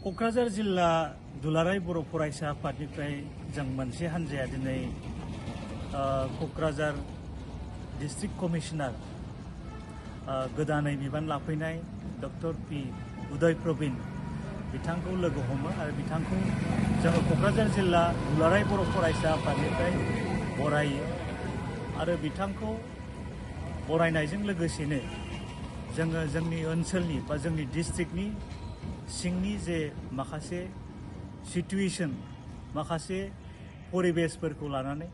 क'क्राझार जिल्ला दुलाराय बर' फरायसा आफादनिफ्राय जों मोनसे हान्जाया दिनै क'क्राझार डिस्ट्रिक्ट कमिशनार गोदानै बिबान लाफैनाय डक्टर पि उदय प्रवीण बिथांखौ लोगो हमो आरो बिथांखौ जोङो क'क्राझार जिल्ला दुलाराय बर' फरायसा आफादनिफ्राय बरायो आरो बिथांखौ बरायनायजों लोगोसेनो जोङो जोंनि ओनसोलनि बा जोंनि डिस्ट्रिक्टनि सिंनि जे माखासे सिटुएशन माखासे परिबेसफोरखौ लानानै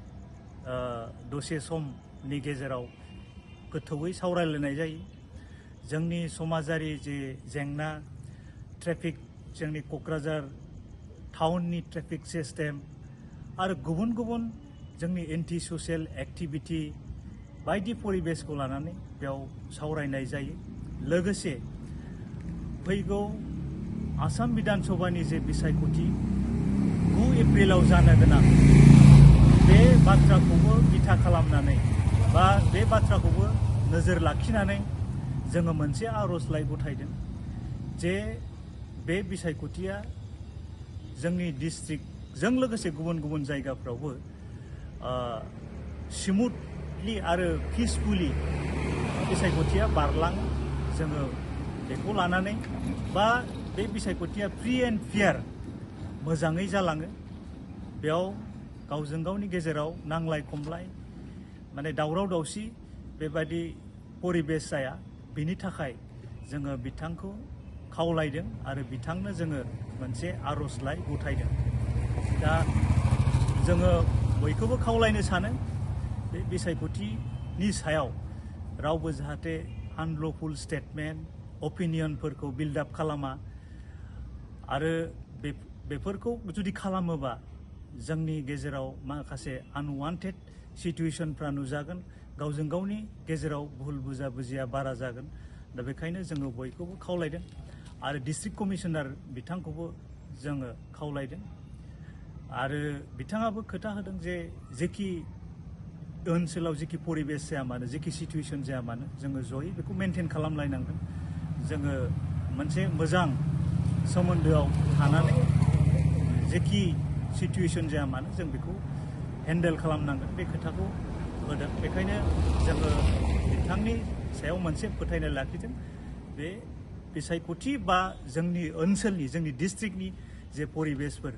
दसे समनि गेजेराव गोथौयै सावरायलायनाय जायो। जोंनि समाजारि जे जेंना ट्रेफिक जोंनि क'क्राझार टाउननि ट्रेफिक सिस्टेम आरो गुबुन गुबुन जोंनि एन्टि ससियेल एक्टिभिटी बायदि परिबेसखौ लानानै बेयाव सावरायनाय जायो। लोगोसे फैगौ आसाम विधान सभानि जे बिसायख'थि 9 एप्रिलाव जानो गोनां बे बाथ्राखौबो बिथा खालामनानै बा बे बाथ्राखौबो नोजोर लाखिनानै जोङो मोनसे आर'जलाइ गथायदों जे बे बिसायख'थिया जोंनि डिस्ट्रिक्टजों लोगोसे गुबुन गुबुन जायगाफ्रावबो स्मुथलि आरो पिसफुलि बिसायख'थिया बारलाङो। जोङो बेखौ लानानै बा बे बिसायख'थिया फ्रि एन्ड फेयार मोजाङै जालाङो, बेयाव गावजों गावनि गेजेराव नांलाय खमलाय माने दावराव दावसि बेबायदि परिबेस जाया, बेनि थाखाय जोङो बिथांखौ खावलायदों आरो बिथांनो जोङो मोनसे आर'जलाइ गथायदों। दा जोङो बयखौबो खावलायनो सानो बे बिसायख'थिनि सायाव रावबो जाहाथे आनल'फुल स्टेटमेन्ट अपिनियनफोरखौ बिल्डआप खालामा आरो बेफोरखौ जुदि खालामोबा जोंनि गेजेराव माखासे आनवान्टेड सिटुएशनफ्रा नुजागोन, गावजों गावनि गेजेराव भुल बुजिया बारा जागोन। दा बेखायनो जोङो बयखौबो खावलायदों आरो डिस्ट्रिक्ट कमिशनार बिथांखौबो जोङो खावलायदों आरो बिथाङाबो खोथा होदों जे जेखि ओनसोलाव जेखि परिबेस जाया मानो जेखि सिटुएशन जाया मानो जोङो जयै बेखौ मेनटेन खालामलायनांगोन। जोङो मोनसे मोजां सोमोन्दोआव थानानै जेखि सिटुएशन जाया मानो जों बेखौ हेन्डेल खालामनांगोन, बे खोथाखौ होदों। बेखायनो जोङो बिथांनि सायाव मोनसे फोथायनाय लाखिदों बे बिसायख'थि बा जोंनि ओनसोलनि जोंनि डिस्ट्रिक्टनि जे परिबेसफोर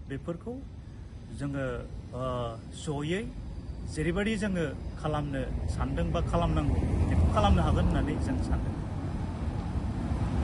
बेफोरखौ जोङो जयै जेरैबायदि जोङो खालामनो सानदों बा खालामनांगौ बेखौ खालामनो हागोन होननानै जों सानदों।